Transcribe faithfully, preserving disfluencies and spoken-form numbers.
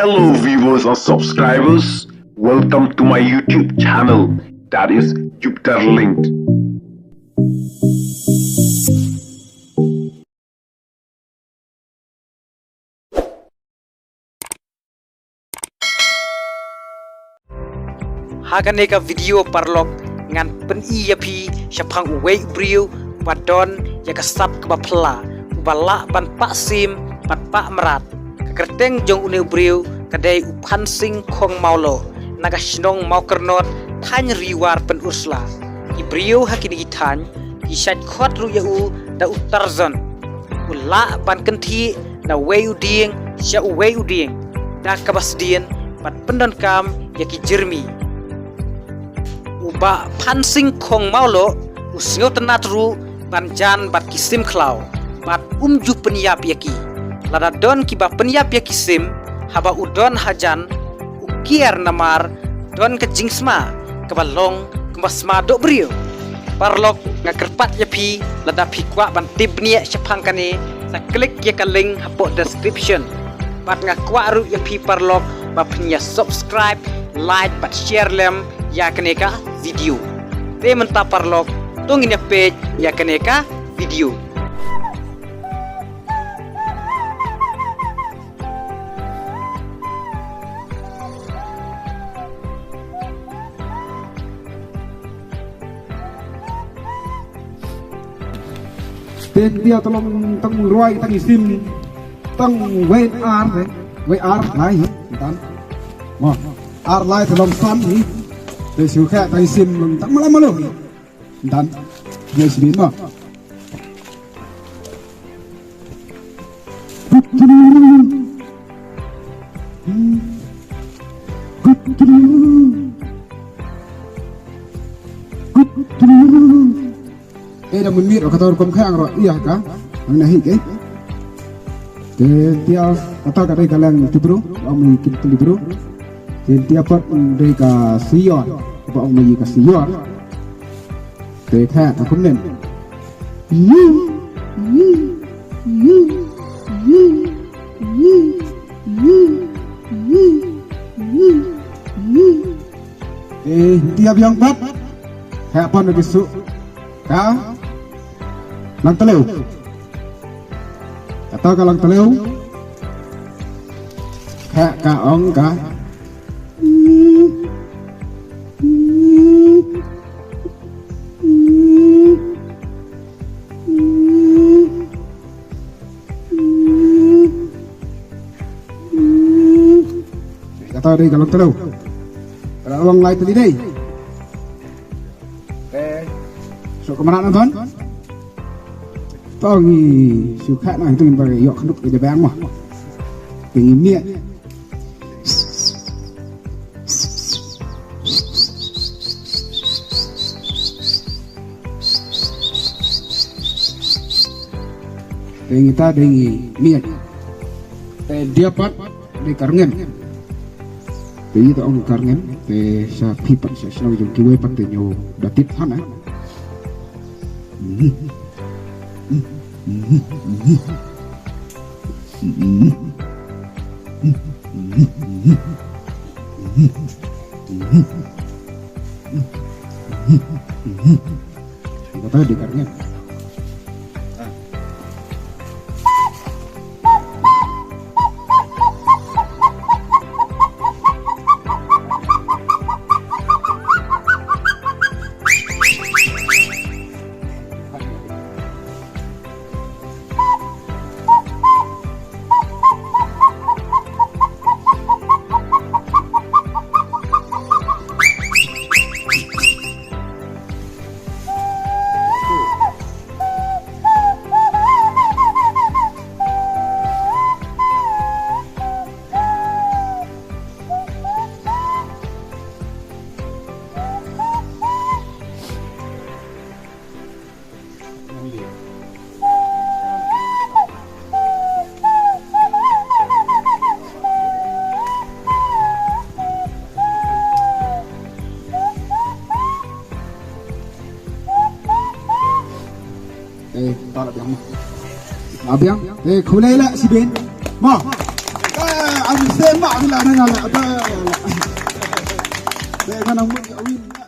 Hello viewers and subscribers, welcome to my YouTube channel, that is Jupiter Linked. Ha kane ka video paralok ngan pyni ïa phi shaphang uwei u briew ba don ïa ka sap kaba phylla, uba lah ban pah sim bad pah mrad. Ka kyrteng jong une u briew ka dei u Phansing Khong Mawloh, na ka shnong Mawkyrnot, thaiñ Ri War Pynursla. Ki briew ha kine ki thaiñ ki shait khot ruh ïa u da u Tarzan. U lah ban kynthih na uwei u dieng sha uwei u dieng da kaba sdien bad pyndonkam ïa ki jyrmi. U Bah Phansing Khong Mawloh u sngewtynnat ruh ban jan bad ki sim khlaw bad um ju pynïap ïa ki. Lada don kiba pynïap ïa ki sim haba u don hajan, u kiar namar don ka jingsma kaba long kumba sma doh briew. Paralok, nga kyrpad ïa phi, lada phi kwah ban tip bniah shaphang kane, sa klik ïa ka link hapoh description. Bad nga kwah ruh ïa phi paralok ba phin ïa subscribe, like bad share lem ïa kane ka video. Te mynta paralok, to ngin ïa peit ïa kane ka video. Te ndia te long tang rwai tang i sim tang wei ar te, wei ar lai hi tan. Mo, ar lai te long san hi. Te shu kha tang i sim long tang malo malo hi. Dan. Yes, Bima. Eh, da mun mir ka tor kom khang ro iya ka. Ang nahi ke. Te tia kata ka dei ka lang tibru, ang mai kin tibru. Te tia pat dei ka siyor, ba ang mai ka siyor. Te kha ka kumnen. Eh, tia biang pat. Kha pan bisu. Ka lang teleu. Kata ka lang teleu. Kha ka ong ka. Kata dei ka lang teleu. Ka long lai tadi dei. Eh, so kemana nonton? Tong i suka na itu yang pakai yok kanduk ke jabang mah. Tinggi miak. Tinggi ta tinggi miak. Eh, dia pat di karngen. Te ïa ta ong karngen, te sa phi pat sa shnong jong kiwei pat te ñiew da tip hana. Kata di karngen. Eh, ta la biang. La biang. Eh, khulai la sibin. Ma. Eh, amis. Te ma la na la. Te nga nang mut ka win.